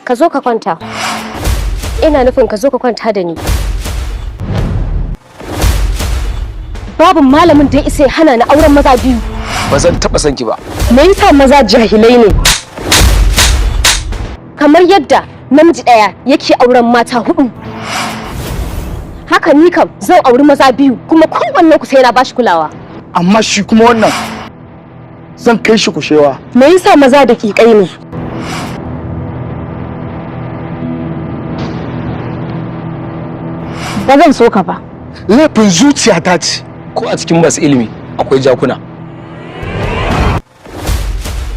Ka zo ka kwanta. Ina nufin ka zo ka kwanta da ni. Babu malamin da ya isa ya hana ni auren maza biyu. Ba zan taɓa son ki ba. Me yasa maza jahilai ne? Kamar yadda namiji ɗaya yake auren mata hudu, haka ni kam zan auri maza biyu, kuma kowannen ku sai na bashi kulawa. Amma shi kuma wannan zan kai shi kushewa. Me yasa maza daƙiƙai ne? Ba zan so ka ba. Laifin zuciya ta ce. Ko a cikin masu ilimi akwai jakuna.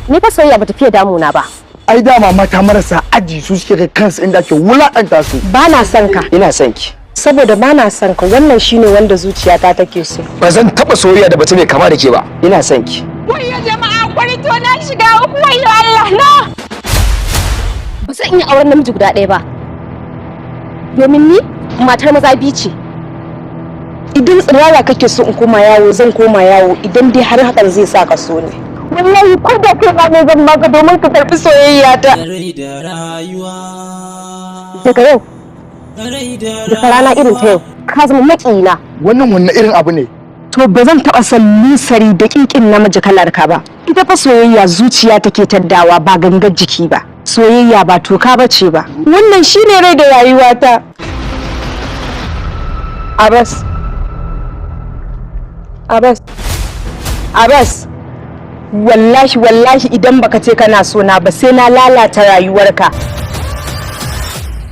Ni fa soyayya bata fiye damuna ba. Ai dama mata marasa aji su suke kai kansu inda ake wulaƙanta su. Ba na son ka. Ina son ki. Saboda ba na son ka, wannan shine wanda zuciyata take so. Ba zan taɓa soyayya da bace mai kama da ke ba. Ina son ki. Wayyo jama'a, kwarito na shiga uku, wayyo Allah na. Ba zan iya auren namiji guda ɗaya ba, domin ni matar maza biyu ce. Idan tsirara kake so in koma yawo, zan koma yawo, idan dai har hakan zai sa ka so ni. Wallahi ko da kai ba ne zan baka domin ka karbi soyayya ta. Rai da rayuwa. Daga yau, Rai da daga rana irin ta yau, ka zama maƙiyina. Wannan wannan irin abu ne? To ba zan taɓa son lusari da ƙinƙin namiji kalar ka ba. Ita fa soyayya zuciya take taddawa, ba gangar jiki ba. Soyayya ba toka bace ba. Wannan shine rai da rayuwata. Abbas. Abbas. Abbas. Wallahi wallahi idan baka ce kana so na ba, sai na lalata rayuwarka.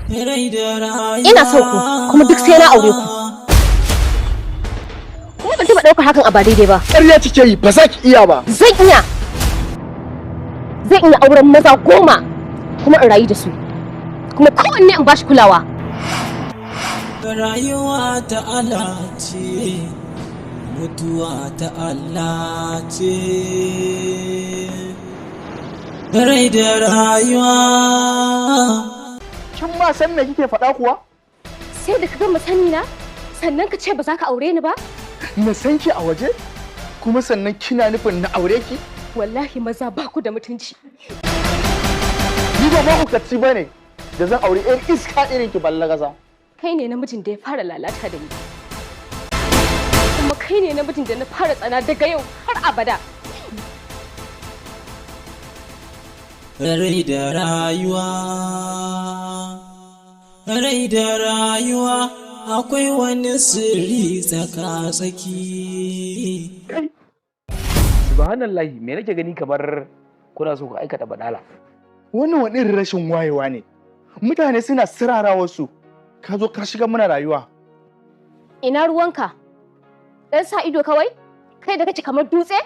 Rai da rayuwa. Ina son ku, kuma duk sai na aure ku. Kuma ban taɓa ɗaukar hakan a ba daidai ba. Ƙarya kike yi, ba za ki iya ba. Zan iya. Zan iya auren maza 10 kuma in rayu da su, kuma kowanne in bashi kulawa. Rayuwa ta Allah ce, mutuwa ta Allah ce. Rai da rayuwa. Kin ma san me kike faɗa kuwa? Sai da ka gama sani na sannan ka ce ba za ka aure ni ba? Na san ki a waje, kuma sannan kina nufin na aure ki? Wallahi maza ba ku da mutunci. Ni ba mahaukaci ba ne da zan aure 'yar iska irin ki ballagaza. Kai ne namijin da ya fara lalata da ni, kuma kai ne namijin da na fara tsana daga yau har abada. Rai da rayuwa. Rai da rayuwa akwai wani sirri tsaka-tsaki. Subhanallahi, me nake gani kamar kuna so ku aikata badala? Wannan wani irin rashin wayewa ne? Mutane suna sirara wasu, ka zo ka shiga mana rayuwa. Ina ruwanka? Dan sa ido kawai? Kai da kake kamar dutse?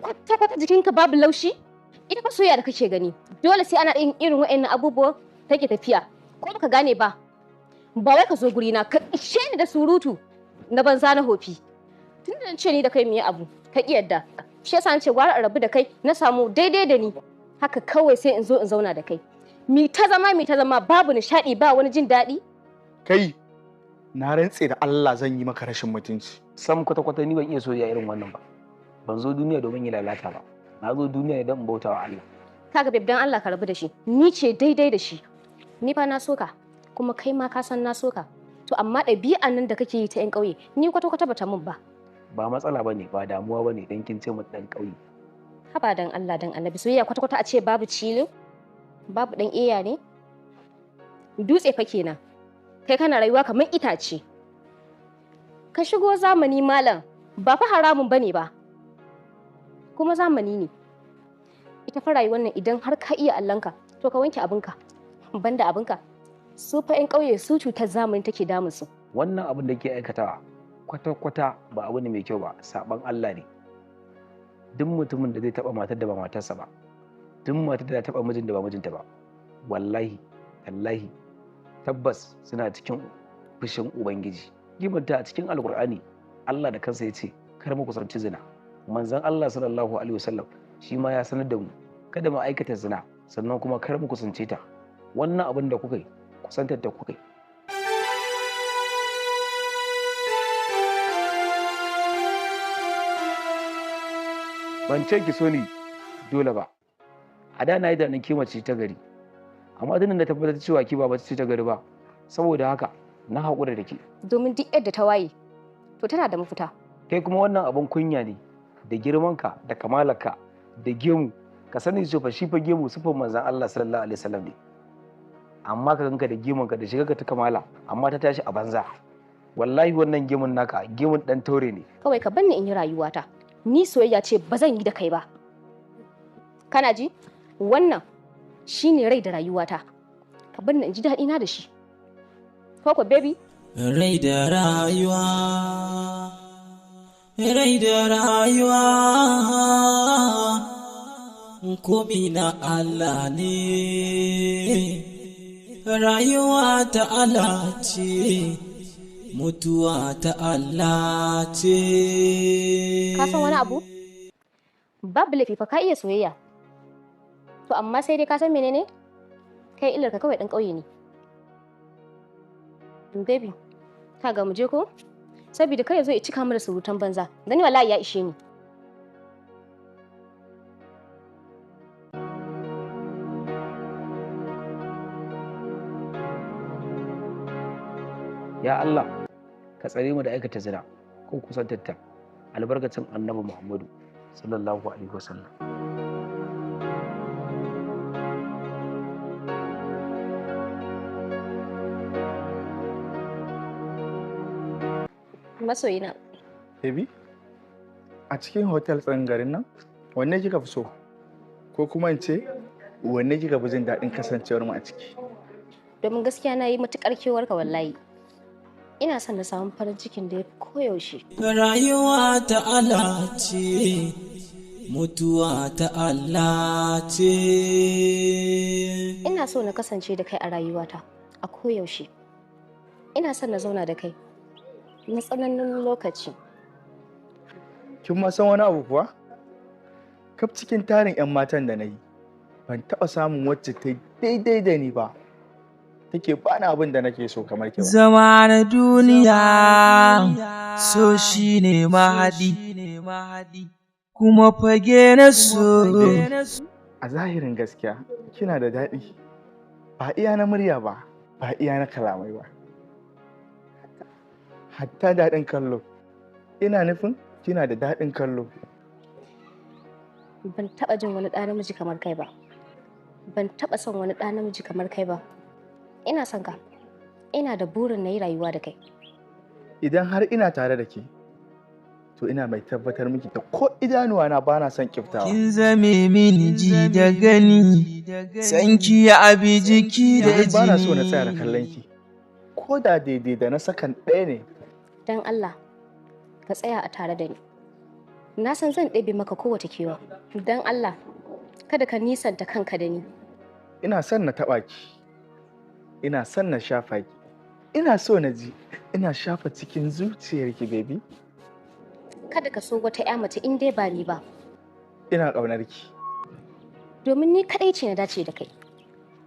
Kwata-kwata jikinka babu laushi? Ita fa soyayya da kake gani, dole sai ana yin irin wa'annan abubuwan take tafiya. Ko baka gane ba? Ba wai ka zo gurina ka ishe ni da surutu na banza na hofi. Tun da na ce ni da kai mu yi abu, ka ƙi yadda. Shi yasa na ce gwara in rabu da kai, na samu daidai da ni. Haka kawai sai in zo in zauna da kai. Mi ta zama, mi ta zama, babu nishaɗi, ba wani jin daɗi. Kai, na rantse da Allah zan yi maka rashin mutunci. Sam kwata-kwata ni ban iya soyayya irin wannan ba. Ban zo duniya domin yi lalata ba. Na zo duniya ne don in bauta wa Allah. Kaga babe, dan Allah ka rabu da shi. Ni ce daidai da shi. Ni fa na soka, kuma kai ma ka san na soka. To amma ɗabi'an nan da kake yi ta 'yan ƙauye, ni kwata-kwata bata mun ba. Ba matsala bane, ba damuwa bane dan kin ce mu dan ƙauye. Haba dan Allah dan Annabi, soyayya kwata-kwata a ce babu cilin, babu dan eya ne? Dutse fa kenan. Kai kana rayuwa kamar itace. Ka shigo zamani malam, ba fa haramun bane ba. Kuma zamani ne. Ita fa rayuwar nan idan har ka iya Allahnka, to ka wanke abinka. Banda abinka. Su fa 'yan ƙauye su cutar zamani take damun su. Wannan abin da ke aikatawa kwata-kwata ba abu ne mai kyau ba, saban Allah ne. Duk mutumin da zai taba matar da ba matarsa ba, duk matar da ta taba mijin da ba mijinta ba, wallahi, tallahi, tabbas suna cikin fushin Ubangiji. Kimanta a cikin Alkur'ani, Allah da kansa ya ce, kar mu kusanci zina. Manzon Allah sallallahu alaihi wasallam shi ma ya sanar da mu, kada mu aikata zina, sannan kuma kar mu kusance ta. Wannan abin da kuka yi, kusantar da kuka yi. Ban ce ki so ni dole ba. A da na yi da ke mace ta gari, Amma tunda na tabbatar cewa ki ba mace ce ta gari ba, saboda haka na haƙura da ke. Domin duk yadda ta waye, to tana da mafita. Kai kuma wannan abin kunya ne da girmanka da kamalarka da gemu. Ka sani cewa fa shi fa gemu sifar manzon Allah sallallahu alaihi wasallam ne. Amma ka ganka da gemunka da shigarka ta kamala, amma ta tashi a banza. Wallahi wannan gemun naka gemun dan taure ne. Kawai ka banni in yi rayuwata. Ni soyayya ce ba zan yi da kai ba. Kana ji? Wannan shine rai da rayuwata. Ka banni in ji daɗi na da shi. Koko baby? Rai da rayuwa, rai da rayuwa, komi na Allah ne, rayuwa ta Allah ce, mutuwa ta Allah ce. Ka san wani abu? Babu laifi fa ka iya soyayya. To amma sai dai ka san menene? Kai illar ka kawai ɗan ƙauye ne. Baby, ka ga mu je ko? Saboda kai zo ya cika mu da surutan banza. Dan wallahi ya ishe ni. Ya Allah, ka tsare mu da aikata zina ko kusantarta. Albarkacin Annabi Muhammadu sallallahu alaihi wasallam. Masoyina. Baby, a cikin hotel ɗin garin nan, wanne kika fi so? Ko kuma in ce, wanne kika fi jin daɗin kasancewar mu a ciki? Domin gaskiya na yi matuƙar kewarka wallahi. Ina son na samu farin cikin da ya fi koyaushe. Rayuwa ta Allah ce, mutuwa ta Allah ce. Ina so na kasance da kai a rayuwata a koyaushe. Ina son na zauna da kai na tsananin lokaci. Kin ma san wani abu kuwa? Kaf cikin tarin 'yan matan da na yi, ban taɓa samun wacce ta daidai da ni ba. Take ba ni abin da nake so kamar ki ba. Zama na duniya so shi ne mahaɗi, kuma fage na so. A zahirin gaskiya, kina da daɗi. Ba iya na murya ba, ba iya na kalamai ba. Hatta daɗin kallo. Ina nufin kina da daɗin kallo. Ban taɓa jin wani ɗa namiji kamar kai ba. Ban taɓa son wani ɗa namiji kamar kai ba. Ina son ka. Ina da burin na yi rayuwa da kai. Idan har ina tare da ke, to ina mai tabbatar miki da ko idanuwa na ba na son kiftawa. Kin zame mini ji da gani, sanki ya abi jiki da Domin ba na so na tsaya da jini. kallon ki. Ko da daidai da na sakan ɗaya ne. Don Allah, ka tsaya a tare da ni. Na san zan ɗebe maka kowace kewa. Don Allah, kada ka nisanta kanka da ni. Ina son na taɓa ki. Ina son na shafa ki. Ina so na ji. Ina shafa cikin zuciyarki baby. Kada ka so wata 'ya mace in dai ba ni ba. Ina ƙaunar ki. Domin ni kaɗai ce na dace da kai.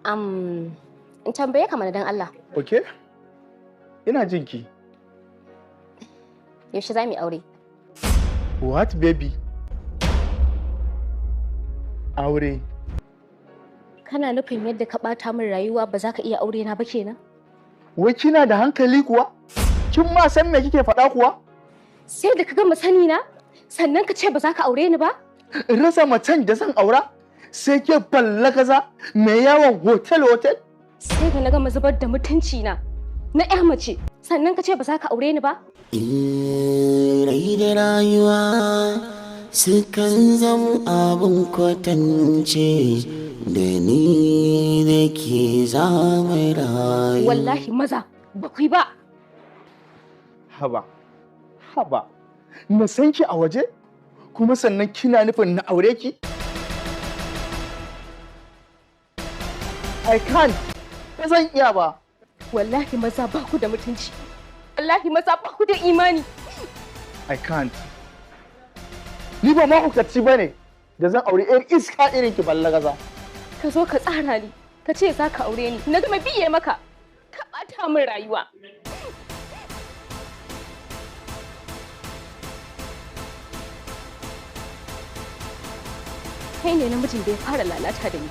In tambaye ka mana don Allah. Okay? Ina jin ki. Yaushe za mu yi aure? What baby? Aure. Kana nufin yadda ka ɓata min rayuwa ba za ka iya aure na ba kenan? Wai kina da hankali kuwa? Kin ma san me kike faɗa kuwa? Sai da ka gama sani na, sannan ka ce ba za ka aure ni ba? In rasa macen da zan aura? Sai ke ballagaza mai yawon hotel hotel? Sai da na gama zubar da mutunci na na ƴa mace, sannan ka ce ba za ka aure ni ba? Rai da rayuwa sukan zama abin kwatance da ni da ke zama rayu. Wallahi maza ba ku yi ba. Haba, haba, na san ki a waje? Kuma sannan kina nufin na aure ki? I can't, ba zan iya ba. Wallahi maza ba ku da mutunci. Wallahi maza ba ku da imani. I can't. Ni ba mahaukaci ba ne da zan aure 'yar iska irin ki ballagaza. Ka zo ka tsara ni, ka ce za ka aure ni, na gama biye maka. Ka ɓata min rayuwa. Kai ne namijin da ya fara lalata da ni.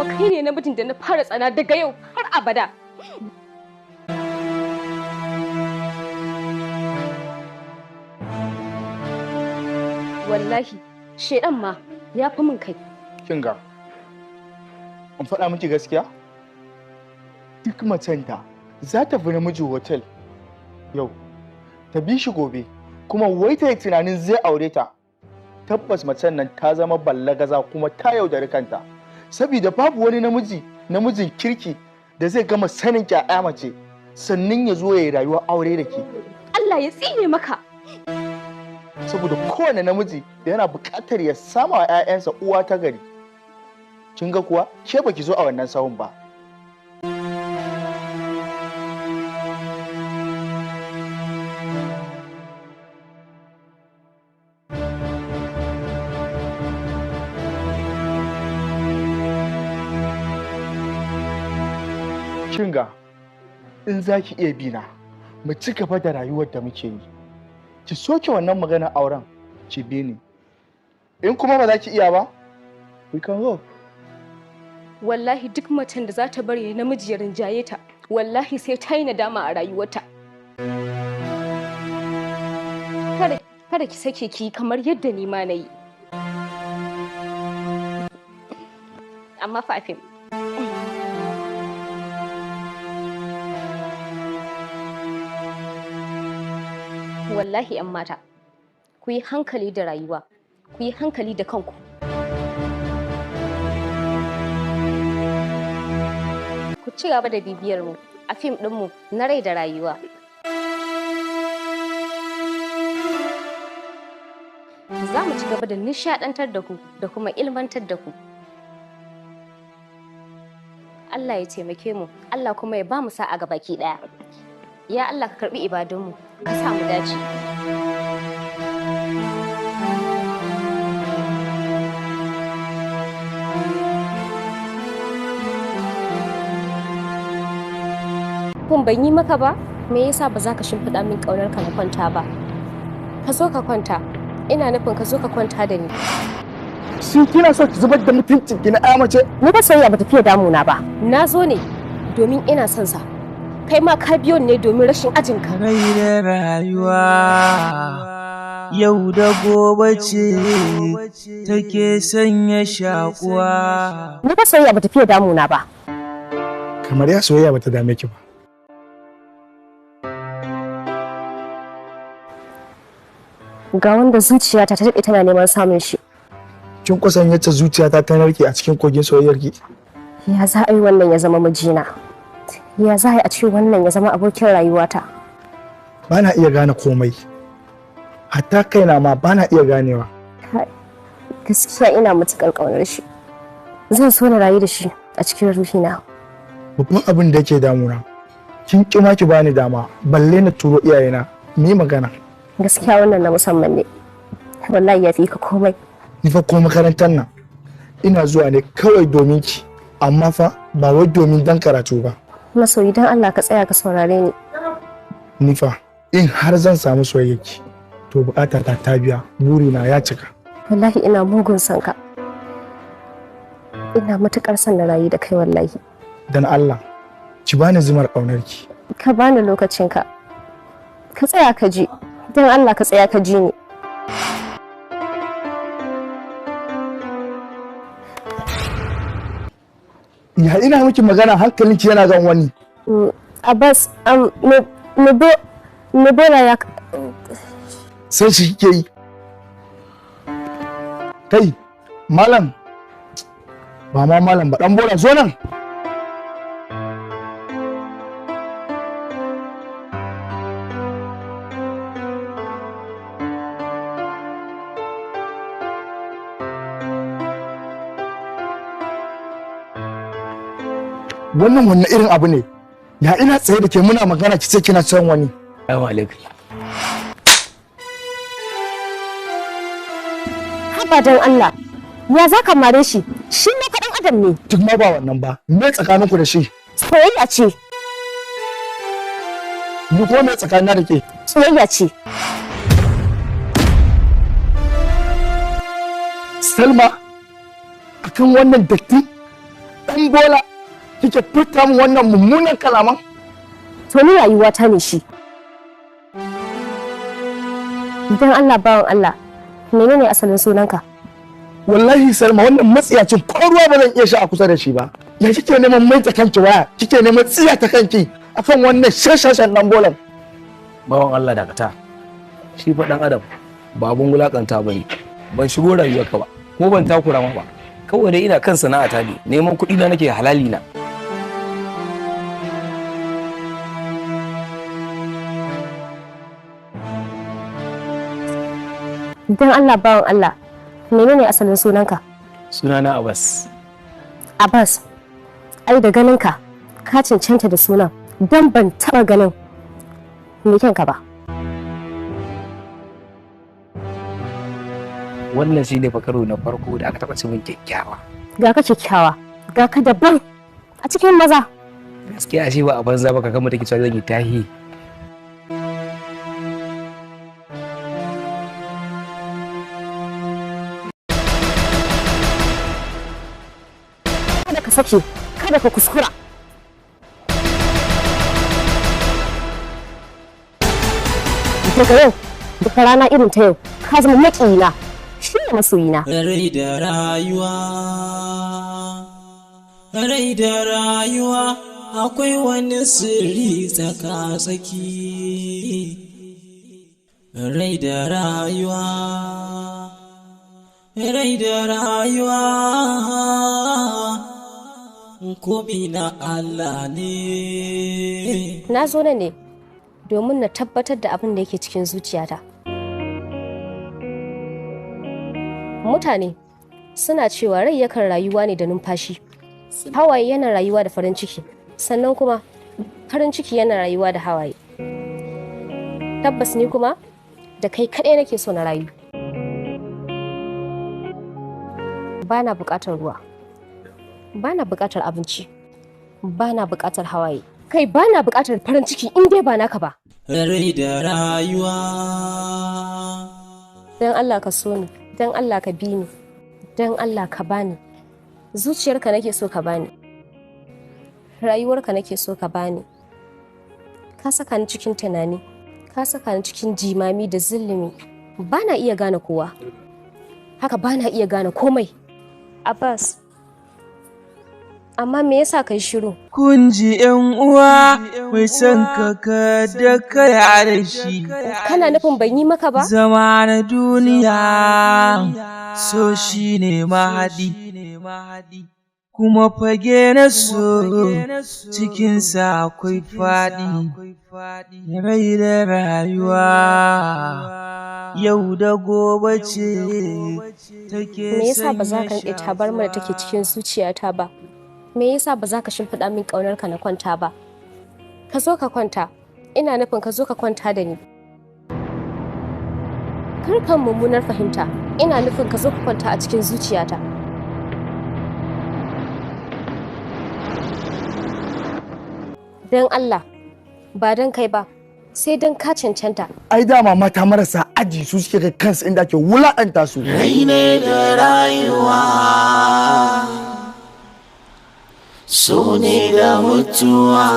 Kuma kai ne namijin da na fara tsana daga yau har abada. Wallahi, shedan ma ya fi min kai. Kin ga, in faɗa miki gaskiya, duk macen da za ta fi namiji hotel yau, ta bi shi gobe, kuma wai ta yi tunanin zai aure ta. Tabbas macen nan ta zama ballagaza kuma ta yaudari kanta. Saboda babu wani namiji, namijin kirki da zai gama sanin ki a mace, sannan ya zo ya yi rayuwar aure da ke. Allah ya tsine maka. Saboda kowane namiji yana buƙatar ya sama wa 'ya'yansa uwa ta gari. Kin ga kuwa ke baki zo a wannan sahun ba. Kin ga, in za ki iya bi na, mu ci gaba da rayuwar da muke yi. Ki soke wannan maganar auren, ki bi ni. In kuma ba za ki iya ba, we can go. Wallahi duk macen da za ta bari namiji ya rinjaye ta, wallahi sai ta yi nadama a rayuwarta. Kada ki sake ki kamar yadda ni ma na yi. Amma fa a fim. Wallahi 'yan mata, ku yi hankali da rayuwa, ku yi hankali da kanku. Ku ci gaba da bibiyar mu a fim ɗinmu na rai da rayuwa. Za mu ci gaba da nishaɗantar da ku da kuma ilmantar da ku. Allah ya taimake mu, Allah kuma ya ba mu sa'a ga baki ɗaya. Ya Allah ka karɓi ibadunmu, ka sa mu dace. Kun ban yi maka ba, me yasa ba za ka shimfiɗa min ƙaunar ka na kwanta ba? Ka zo ka kwanta, ina nufin ka zo ka kwanta da ni. Shin kina so ki zubar da mutuncin ki na ƴa mace? Ni ba soyayya ba ta fiye damuna ba. Na zo ne domin ina son sa. Kai ma ka biyo ne domin rashin ajinka. Rai da rayuwa yau da gobe ce take sanya shakuwa. Ni ba soyayya ba ta fiye damuna ba. Kamar ya soyayya ba ta dame ki ba. Ga wanda zuciyata ta daɗe tana neman samun shi. Kin kusan yacce zuciyata ta narke a cikin kogin soyayyar ki? Ya za a yi wannan ya zama mijina? Ya za a yi a ce wannan ya zama abokin rayuwata? Ba na iya gane komai. Hatta kaina ma ba na iya ganewa. Gaskiya ina matuƙar ƙaunar shi. Zan so na rayu da shi a cikin ruhina. Babban abin da yake damuna, kin ƙi ma ki bani dama, balle na turo iyayena mu yi magana. Gaskiya wannan na musamman ne. Wallahi ya fi ka komai. Ni fa ko makarantar nan ina zuwa ne kawai domin ki, amma fa ba wai domin dan karatu ba. Masoyi, dan Allah ka tsaya ka saurare ni. Ni fa in har zan samu soyayyarki, to bukata ta ta biya, burina ya cika. Wallahi ina mugun son ka. Ina matukar son na rayu da kai wallahi. Dan Allah ki bani zumar ƙaunarki. Ka bani lokacinka. Ka tsaya ka ji. Dan Allah ka tsaya ka ji ni. Ya ina miki magana hankalinki yana gan wani. Abbas, Nubola ya Sai shi kike yi. Kai, malam, ba ma malam ba, dan bola zo nan. Wannan wannan irin abu ne? Ya ina tsaye da ke muna magana ki ce kina son wani. Assalamu alaikum. Haba dan Allah, ya za ka mare shi? Shi ne kaɗan adam ne. Duk ma ba wannan ba. Me tsakaninku da shi? Soyayya ce. Ni kuma me tsakanina da ke? Soyayya ce. Salma, akan wannan datti Ɗan bola kike furta min wannan mummunan kalaman? To ni rayuwa ta ne shi. Don Allah, bawan Allah, menene asalin sunanka? Wallahi Salma, wannan matsiyacin ko ruwa ba zan iya sha a kusa da shi ba. Ya kike neman mai kanki waya, kike neman tsiya ta kanki akan wannan shashashan dan bolan? Bawan Allah, dakata. Shi fa dan adam ba abun wulakanta bane. Ban shigo rayuwarka ba, kuma ban takura ma ba. Kawai dai ina kan sana'ata ne, neman kuɗi na nake halali na. Don Allah, bawan Allah, menene asalin sunanka? Sunana Abbas. Abbas, ai da ganinka ka cancanta da sunan, don ban taɓa ganin mai kyanka ba. Wannan shine fa karo na farko da aka taɓa ci min kyakkyawa. Ga ka kyakkyawa, ga ka daban a cikin maza. Gaskiya ashe ba a banza ba kakanmu take cewa zan yi tahi. Kada ka sake, kada ka kuskura. Daga yau, daga rana irin ta yau, ka zama maƙiyina, shi ne masoyina. Rai da rayuwa, rai da rayuwa, akwai wani sirri tsaka-tsaki. Rai da rayuwa, rai da rayuwa, komi na Allah ne. Na zo nan ne domin na tabbatar da abin da yake cikin zuciyata. Mutane suna cewa rai yakan rayuwa ne da numfashi, hawaye yana rayuwa da farin ciki, sannan kuma farin ciki yana rayuwa da hawaye. Tabbas ni kuma da kai kaɗai nake so na rayu. Ba na buƙatar ruwa, ba na buƙatar abinci, ba na buƙatar hawaye. Kai, ba na buƙatar farin ciki in dai ba naka ba. Rai da rayuwa. Don Allah ka so ni, don Allah ka bi ni, don Allah ka bani. Zuciyarka nake so ka bani. Rayuwarka nake so ka bani. Ka saka ni cikin tunani, ka saka ni cikin jimami da zulumi. Ba na iya gane kowa. Haka ba na iya gane komai. Abbas, amma me yasa kai shiru? Kun ji ‘yan uwa, mai son ka kada ka da shi. Kana nufin ban yi maka ba? Zama na duniya, so shi ne mahaɗi. Kuma fage na so, cikinsa akwai faɗi. Rai da rayuwa, yau da gobe ce take. Me yasa ba za ka riƙe tabarmar da take cikin zuciyata ba? Me yasa ba za ka shimfiɗa min ƙaunarka na kwanta ba? Ka zo ka kwanta, ina nufin ka zo ka kwanta da ni. Kar kan mummunar fahimta, ina nufin ka zo ka kwanta a cikin zuciyata. Don Allah, ba don kai ba, sai don ka cancanta. Ai dama mata marasa aji su suke kai kansu inda ake wula'anta su. Rai ne da rayuwa, so ne da mutuwa.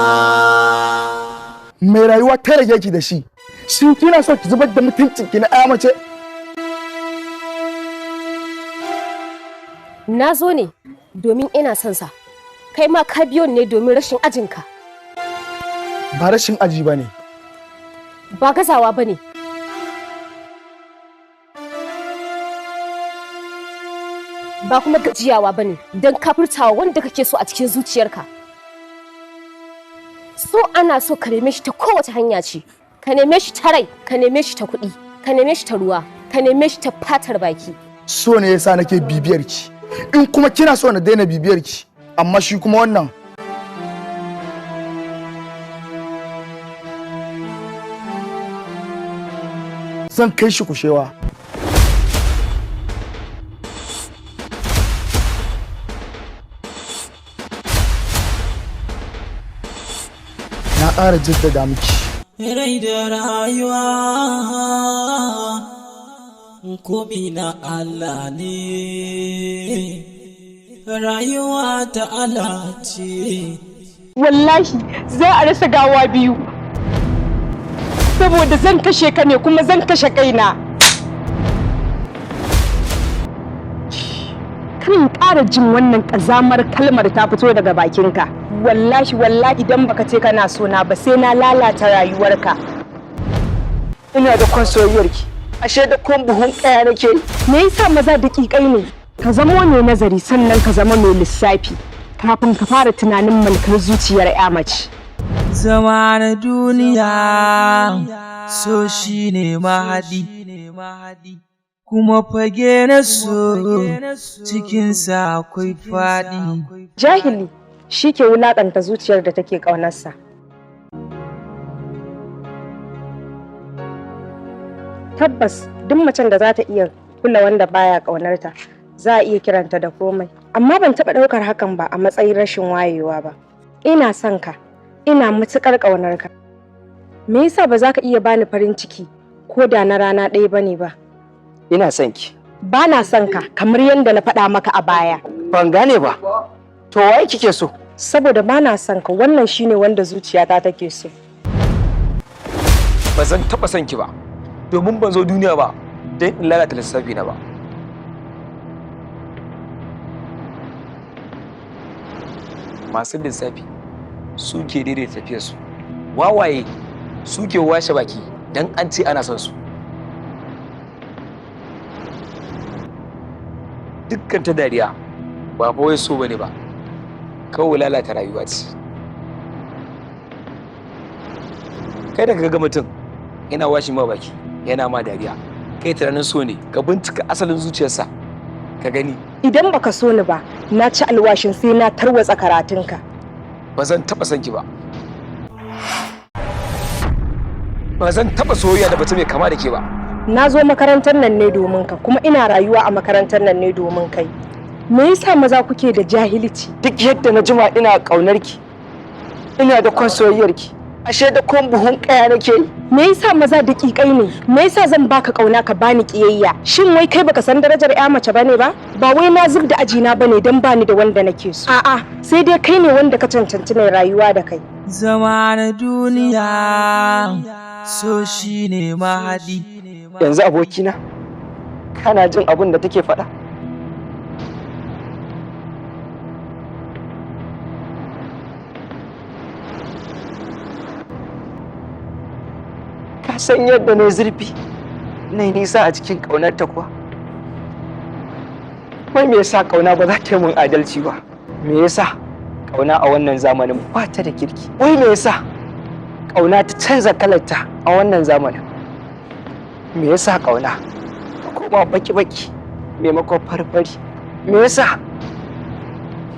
Mai rayuwa ta rage ki da shi? Shin kina so ki zubar da mutuncin ki na ƴa mace? Na zo ne domin ina son sa. Kai ma ka biyo ni ne domin rashin ajinka. Ba rashin aji ba ne. Ba gazawa ba ne. Ba kuma gajiyawa ba ne don ka furtawa wanda kake so a cikin zuciyarka. So ana so ka neme shi ta kowace hanya ce. Ka neme shi ta rai, ka neme shi ta kuɗi, ka neme shi ta ruwa, ka neme shi ta fatar baki. So ne yasa nake bibiyar ki. In kuma kina so na daina bibiyar ki, amma shi kuma wannan zan kai shi kushewa. Na ƙara jaddada miki. Rai da rayuwa, komi na Allah ne. Rayuwa ta Allah ce. Wallahi za a rasa gawa biyu. Saboda zan kashe ka ne kuma zan kashe kaina. Kan ƙara jin wannan ƙazamar kalmar ta fito daga bakinka. Wallahi wallahi, idan baka ce kana so na ba, sai na lalata rayuwarka. Ina da kwan soyayyarki, ashe da kwan buhun kaya nake. Me yasa maza daƙiƙai ne? Ka zama mai nazari, sannan ka zama mai lissafi kafin ka fara tunanin mulkar zuciyar 'ya mace. Zama na duniya, so shi ne mahaɗi, kuma fage na so cikinsa akwai faɗi. Jahili shi ke wulaƙanta zuciyar da take ƙaunarsa. Tabbas, duk macen da za ta iya kula wanda baya ƙaunarta, za a iya kiranta da komai. Amma ban taɓa ɗaukar hakan ba a matsayin rashin wayewa ba. Ina son ka, ina matuƙar ƙaunar ka. Me yasa ba za ka iya bani farin ciki ko da na rana ɗaya bane ba? Ina son ki. Ba na son ka, kamar yadda na faɗa maka a baya. Ban gane ba, to waye kike so? Saboda ba na son ka, wannan shine wanda zuciyata take so. Ba zan taɓa son ki ba, domin ban zo duniya ba don in lalata lissafi na ba. Masu lissafi suke daidaita tafiyarsu, wawaye suke washe baki don an ce ana son su. Dukkan ta dariya ba fa wai so bane ba, kawai lalata rayuwa ce. Kai da ka ga mutum yana washe ma baki yana ma dariya, kai tunanin so ne, ka bincika asalin zuciyarsa ka gani. Idan baka so ni ba, na ci alwashin sai na tarwatsa karatunka. Ba zan taɓa son ki ba. Ba zan taɓa soyayya da mace mai kama da ke ba. Na zo makarantar nan ne domin ka, kuma ina rayuwa a makarantar nan ne domin kai. Me yasa maza kuke da jahilci? Duk yadda na jima ina ƙaunar ki, ina da kwan soyayyarki, ashe da kwan buhun kaya nake. Me yasa maza daƙiƙai ne? Me yasa zan baka ƙauna ka bani ƙiyayya? Shin wai kai baka san darajar 'ya mace bane ba? Ba wai na zub da ajina bane don bani da wanda nake so. A'a, sai dai kai ne wanda ka cancanci mai rayuwa da kai. Zama na duniya, so shi ne mahaɗi. Yanzu abokina, kana jin abin da take faɗa? Ka san yadda na zurfi na yi nisa a cikin ƙaunarta kuwa? Wai me yasa ƙauna ba za ta yi mun adalci ba? Me yasa ƙauna a wannan zamanin ba ta da kirki? Wai me yasa ƙauna ta canza kalarta a wannan zamanin? Me yasa ƙauna ta koma baki-baki maimakon farfari? Me yasa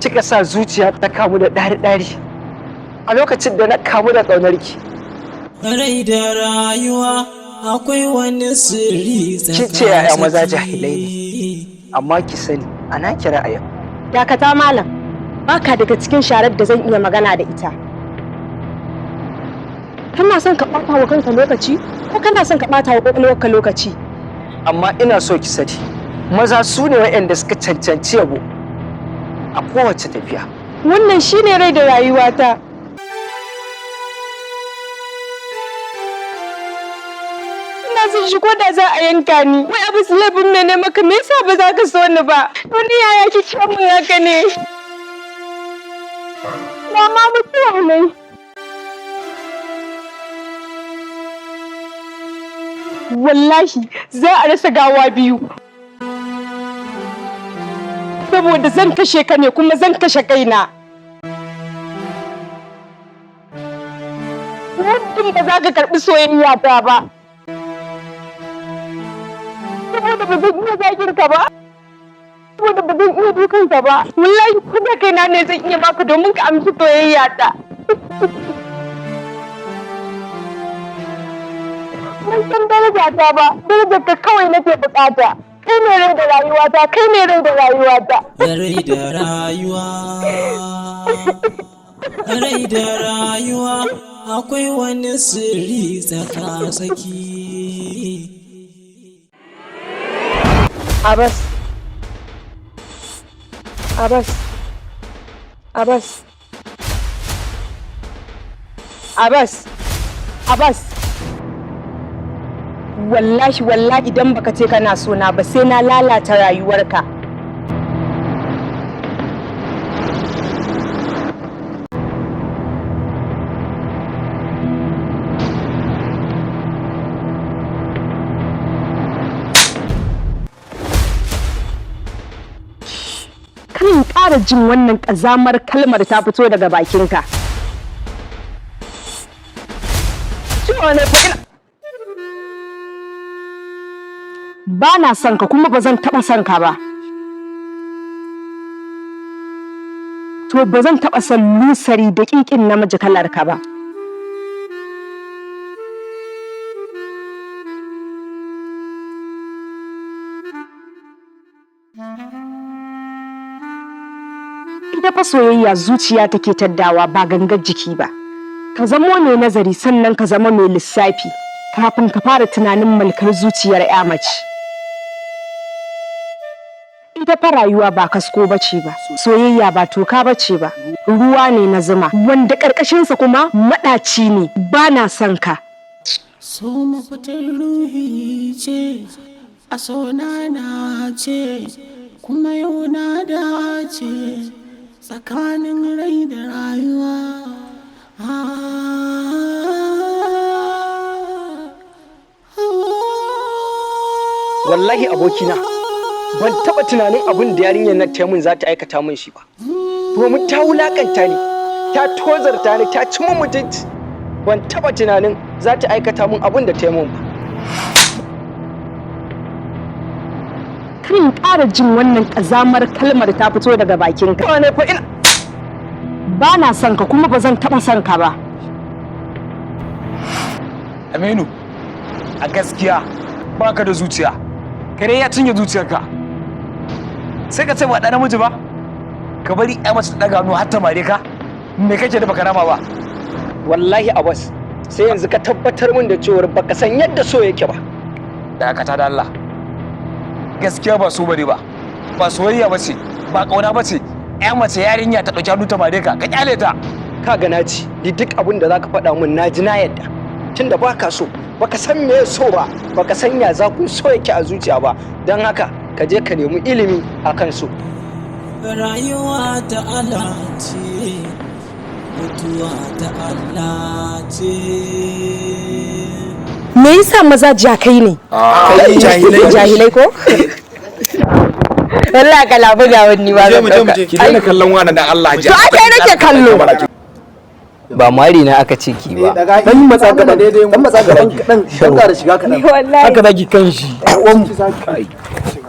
kika sa zuciya ta kamu da ɗari-ɗari a lokacin da na kamu da ƙaunarki? Rai da rayuwa akwai wani sirri. Kin ce 'ya'ya maza jahilai ne, amma ki sani ana kira a yau. Dakata malam, baka daga cikin sharar da zan iya magana da ita. Kana son ka ɓata wa kanka lokaci ko kana son ka ɓata wa ƙwaƙwalwarka lokaci? Amma ina so ki sani, maza su ne waɗanda suka cancanci yabo a kowace tafiya. Wannan shine rai da rayuwata. Ina son shi ko da za a yanka ni. Wai abu su laifin mene maka? Me yasa ba za ka so ni ba? Wani yaya kike min haka ne? Na ma mutuwa ne. Wallahi za a rasa gawa biyu. Saboda zan kashe ka ne kuma zan kashe kaina. Muddin ba za ka karɓi soyayya ta ba. Saboda ba zan iya zagin ka ba. Saboda ba zan iya dukan ka ba. Wallahi kuma kaina ne zan iya baka domin ka amshi soyayya ta. Ban san daraja ta ba, darajar ka kawai nake bukata. Kai ne rai da rayuwata, kai ne rai da rayuwata. Rai da rayuwa, rai da rayuwa akwai wani sirri tsaka-tsaki. Abbas. Abbas. Abbas. Abbas. Abbas. Wallahi wallahi, idan baka ce kana so na ba, sai na lalata rayuwarka. Kan ƙara jin wannan ƙazamar kalmar ta fito daga bakinka. Cewa ne fa ba na son ka, kuma ba zan taɓa son ka ba. To, ba zan taɓa son lusari da ƙiƙin namiji kalar ka ba. Ita fa soyayya zuciya take taddawa, ba gangar jiki ba. Ka zamo mai nazari, sannan ka zama mai lissafi kafin ka fara tunanin mulkar zuciyar 'ya mace. Ita fa rayuwa ba kasko bace ba, soyayya ba toka bace ba, ruwa ne na zuma wanda ƙarƙashinsa kuma maɗaci ne. Ba na son ka. So mafitar ruhi ce, a so na na ce, kuma yau na dace tsakanin rai da rayuwa. Ah. Wallahi abokina, ban taba tunanin abin da yarinyar nan ta min za ta aikata min shi ba, domin ta wulakanta ni, ta tozarta ni, ta ci min mutunci. Ban taba tunanin za ta aikata min abin da ta yi min ba. Kan ƙara jin wannan ƙazamar kalmar ta fito daga bakinka. Ba ne fa ina Ba na son ka, kuma ba zan taɓa son ka ba. Aminu, a gaskiya baka da zuciya. Kare ya cinye zuciyarka. Sai ka ce ba ɗan namiji ba? Ka bari ya mace ta ɗaga hannu har ta mare ka? Me kake da baka rama ba? Wallahi Abbas, sai yanzu ka tabbatar min da cewar baka san yadda so yake ba. Dakata da Allah. Gaskiya ba so bane ba. Ba soyayya ba ce, ba ƙauna ba ce. Ya mace yarinya ta ɗauki hannu ta mare ka, ka kyale ta. Ka ga naji ni duk abin da zaka faɗa min, naji, na yadda. Tunda baka so, baka san me so ba, baka san ya zafin so yake a zuciya ba, don haka ka je ka nemi ilimi akan so. Rayuwa ta Allah ce, mutuwa ta Allah ce. Me yasa maza jakai ne? Jahilai. Jahilai ko? Wallahi ka labu ga wani ba zan ɗauka. Ki daina kallon wannan, dan Allah. To, ai kai nake kallo. Ba mari na aka ce ki ba. Dan matsa gaban, dan matsa gaban kadan, dan ƙara shiga kadan. Wallahi. Haka zaki kan shi.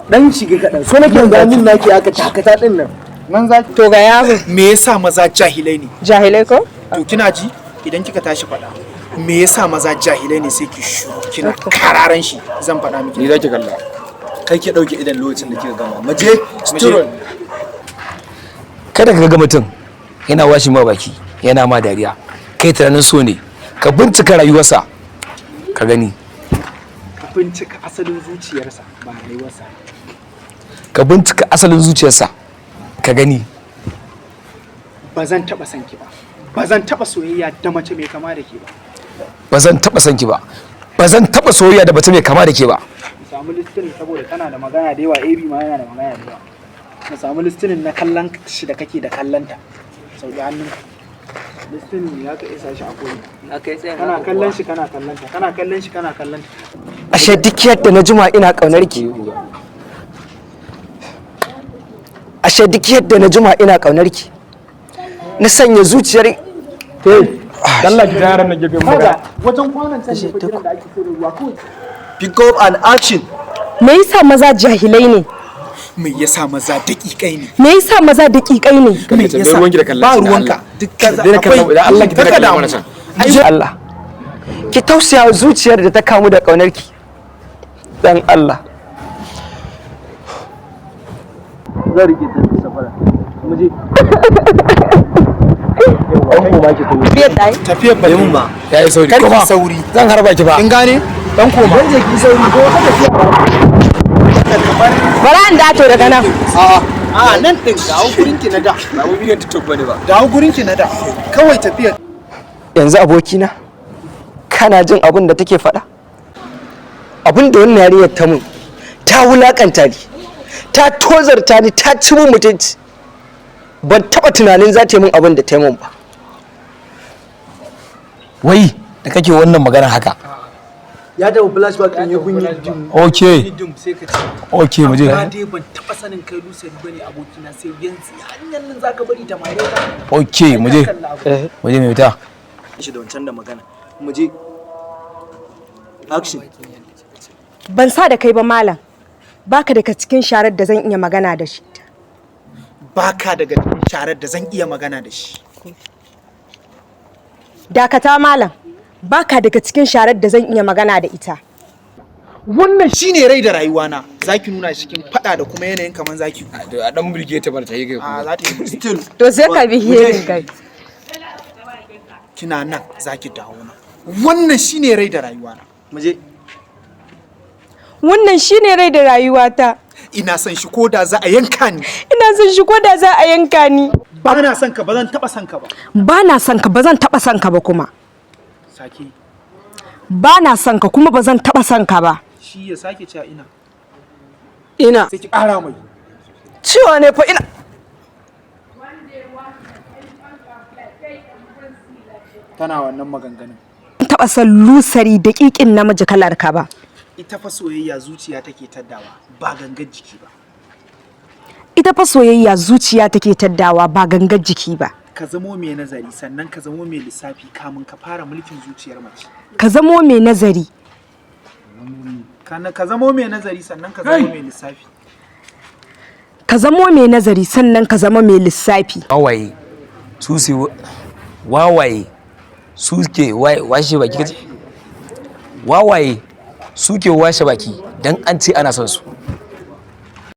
Dan shiga kadan, so nake ga min naki aka takata din nan. Nan zaki. To, ga yaro. Me yasa maza jahilai ne? Jahilai ko? To, kina ji, idan kika tashi faɗa me yasa maza jahilai ne, sai ki shuru kina kararan shi, zan faɗa miki. Ni zaki kalla. Kai ke dauke idan lokacin da kika gama maje stroll. Kada ka ga mutum yana washe ma baki, yana ma dariya, kai tunanin so ne. Ka bincika rayuwarsa ka gani. Ka bincika asalin zuciyarsa, ba rayuwarsa. Ka bincika asalin zuciyarsa ka gani. Ba zan taɓa son ki ba, ba zan taɓa soyayya da mace mai kama da ke ba. Ba zan taɓa son ki ba, ba zan taɓa soyayya da mace mai kama da ke ba. Mu samu listening, saboda tana da magana da yawa, AB ma yana da magana da yawa. Mu samu listening na kallon shi da kake da kallonta. Sauki hannunka. Listening ne zaka isa shi a koyi. Kana kallon shi, kana kallon ta, kana kallon shi, kana kallon ta. Ashe duk yadda na jima ina kaunar ki, ashe duk yadda na jima ina kaunar ki, na sanya zuciyar Allah, ki yaran nan gefe mu magana. Wajen kwanan can ne fa, gidan da ake sayar da ruwa kawai. Pick up and action. Me yasa maza jahilai ne? Me yasa maza daƙiƙai ne? Me yasa maza daƙiƙai ne? Me yasa ruwanki da kallon ba shi da ruwanka Allah. duk kaza Daina kallon, da Allah ki daina Kar ka kallon damu. wannan can. Allah, ki tausaya wa zuciyar da ta kamu da kaunar ki, dan Allah. Zan rike ta safara, mu je. Tafiyar ba mun ba. Ya yi sauri. Kar ki Koma. sauri. Zan harba ki ba. Kin gane? Dan koma. Dan je ki sauri ko wata tafiya ba. Bara an dato daga nan. A'a. A nan din, dawo gurin ki na da. Ba mu bidiyon TikTok bane ba. Dawo gurin ki na da. Kawai tafiya. Yanzu abokina, kana jin abin da take faɗa? Abin da wannan yarinyar ta mun, ta wulakanta ni, ta tozarta ni, ta ci mun mutunci. Ban taɓa tunanin za ta yi mun abin da ta yi mun ba. Wai da kake wannan magana haka? Ya dawo flashback din ya gunyi dum. Okay. Dum sai ka ce. Okay, mu je. Amma dai ban taba sanin kai lusari bane abokina, sai yanzu. Hanyar nan zaka bari ta mare ka. Okay, mu je. Mu je mai wuta. Shi da wancan da magana. Mu je. Action. Ban sa da kai ba malam. Baka daga cikin sharar da zan iya magana da shi. Baka daga cikin sharar da zan iya magana da shi. Dakata malam. Baka daga cikin sharar da zan iya magana da ita. Wannan shine rai da rayuwana. Zaki nuna shi kin fada da kuma yanayin kaman zaki. A dan burge ta bar ta yi kai. A za ta yi still. To sai ka bi hearing kai. Kina nan zaki dawo nan. Wannan shine rai da rayuwana. Mu je. Wannan shine rai da rayuwata. Ina son shi ko da za a yanka ni. Ina son shi ko da za a yanka ni. Ba na son ka, ba zan taba son ka ba. Ba na son ka, ba zan taba son ka ba kuma. Sake. Ba na son ka kuma ba zan taba son ka ba. Shi ya sake cewa ina. Ina. Sai ki ƙara mai. Cewa ne fa ina. Tana wannan maganganun. Ban taba son lusari daƙiƙin namiji kalar ka ba. Ita fa soyayya zuciya take taddawa, ba gangan jiki ba. Ita fa soyayya zuciya take taddawa, ba gangar jiki ba. Ka zamo mai nazari sannan ka zamo mai lissafi kamun ka fara mulkin zuciyar mace. Ka zamo mai nazari. Ka zamo mai nazari sannan ka zamo mai lissafi. Ka zamo mai nazari sannan ka zama mai lissafi. Wawaye su su wawaye su ke washe baki kace? Wawaye su ke washe baki dan an ce ana son su.